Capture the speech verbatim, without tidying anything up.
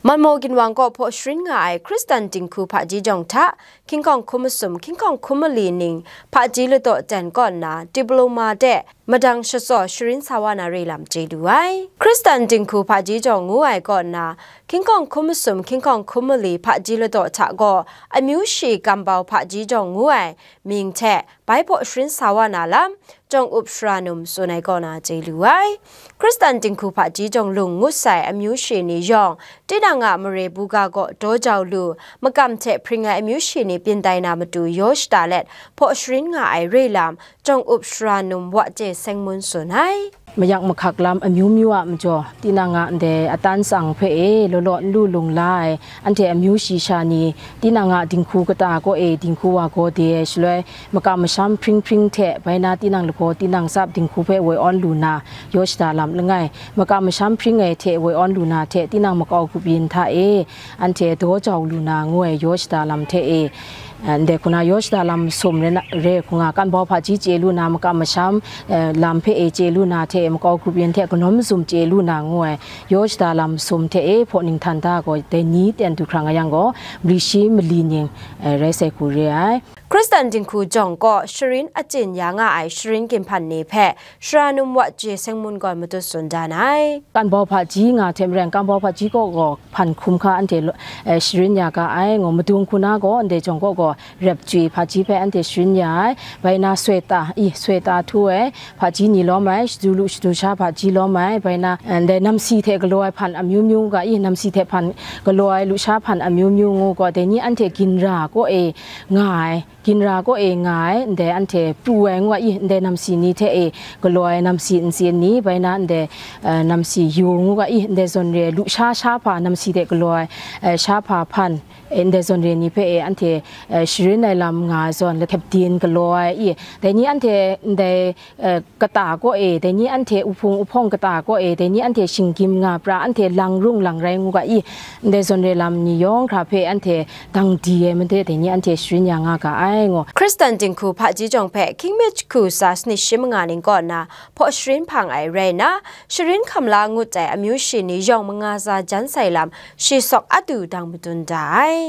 Manmaw ginwang kaw hpaw sharin nga ai Hkristan dinghku hpaji jawng hta, hkying hkawng hkum masum, hkying hkawng hkum mali ning hpaji ladaw ten kaw nna, diploma de madang shatsaw sharin sa wa na re lam chye lu ai. Hkristan dinghku hpaji jawng ngu ai kaw nna, hkying hkawng hkum masum, hkying hkawng hkum mali hpaji ladaw hta gaw, amyu shi kambau hpaji jawng ngu ai mying hte bai hpaw sharin sa wa na lam, jawng up shara num tsun ai kaw na chye lu ai. Hkristan dinghku hpaji jawng lung ngut sai amyu shi ni yawng, tinang a mare buga gaw daw jau lu, makam hte hpring ai amyu shi ni byin tai na matu yaw shada let, hpaw sharin nga ai re lam, jawng up shara num wa chye seng mun tsun ai. Mayak mahkak lam amyu myu a majaw, tinang a ndai atan tsang hpe e law law n lu lung la ai, anhte amyu shi sha ni, tinang a dinghku kata kaw e dinghku wa gaw de ai shaloi, makam masham hpring hpring hte bai na tinang lahkaw tinang tsap dinghku hpe woi awn lu na, yaw shada lam langai, makam masham hpring ai hte woi awn lu na hte tinang makau grup yin hta e, anhte daw jau lu na ngu ai yaw shada lam hte e, eh, ndai hku na yaw shada lam sum re na, re hku nga, kanbau hpaji chye lu na, makam masham, eh, lam hpe e chye lu na hte e, makau grup yin hte kanawm mazum chye lu na ngu ai yaw shada lam sum hte e, hpaw ninghtan da gaw dai ni ten du hkrang a yang gaw, mali shi mali ning, eh, rai sai hku re ai. Hkristan dinghku jawng kaw sharin achyin ya nga ai sharin ginhpan ni hpe shara num wa chye seng mun gawn matut tsun dan ai. Kanbau hpaji nga hte maren, kanbau hpaji kaw gaw hpan hkum hka anhte lo-, eh, sharin ya ga ai, ngu madung hku na gaw ndai jawng kaw gaw rep chwi hpaji hpe anhte sharin ya ai, bai na soi ta, i, soi ta htu ai hpaji ni lawm ai, shadu lu shadu sha hpaji lawm ai, bai na, eh, ndai namsi hte galaw ai hpan amyu myu ga i, namsi hte hpan galaw ai lusha hpan amyu myu ngu gaw, dai ni anhte ginra kaw e nga ai, ginra kaw e nga ai, ndai anhte pru ai ngu ga i, ndai namsi ni hte e galaw ai namsi ntsin ni, bai na ndai, eh, namsi yu ngu ga i, ndai zawn re lusha sha hpa namsi hte galaw ai, eh, sha hpa hpan, eh, ndai zawn re ni hpe e anhte, eh, sharin ai lam nga ai zawn, lahkep din galaw ai i, dai ni anhte ndai, eh, kata kaw e, dai ni anhte uhpung uhpawng kata kaw e, dai ni anhte shinggyim nga pra, anhte lang rung lang rai ngu ga i, ndai zawn re lam ni yawng hkra hpe anhte dang di ai made, dai ni anhte sharin ya nga ga ai, ngu. Hkristan dinghku hpaji jawng hpe hkying mi jahku tsa sanit shi manga ning kaw nna hpaw sharin hpang ai rai nna, sharin hkam la ngut ai amyu shi ni yawng manga tsa jan sai lam shi sawk a du dang madun da ai.